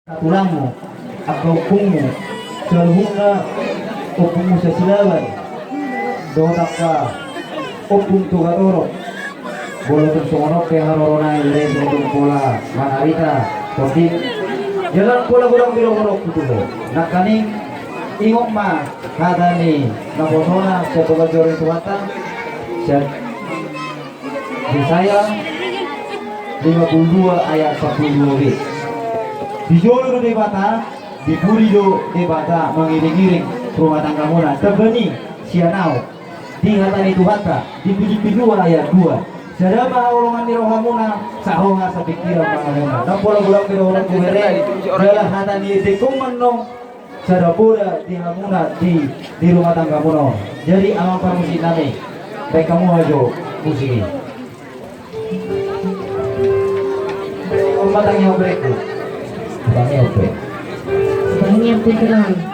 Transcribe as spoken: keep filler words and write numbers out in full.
Tulangmu, angka ompungmu, saluhutna ompungmu sasilaban, dohot angka ompung Toga Torop. Molo tung songon on pe haroro nai, rese tung pola manarita, tondin. Jala pola godang be dohononku tu ho. Nangkaning, ingot ma hata ni naposona sian Toga Torop, Tuhanta, sian Yesaya lima puluh dua ayat sampulu dua b. Dijolo do Debata, di pudi do Debata mangiring-iring rumah tanggamuna. Tamba ni sian ahu, di hata ni Tuhanta, di Pilipi dua ayat dua. Sada ma haholongan ni rohamuna, sahoha sapingkiran mangamuna. Ndang pola godang be dohononku, bere, jala hata ni endengkon ma annon, sada poda di hamuna, di, di rumah tanggamuna on. Jadi, amang parmusik nami, baen hamu ma jo musik i. Umbahen tangiang, berengku. Tangiang, bereng. Tangiang, bereng.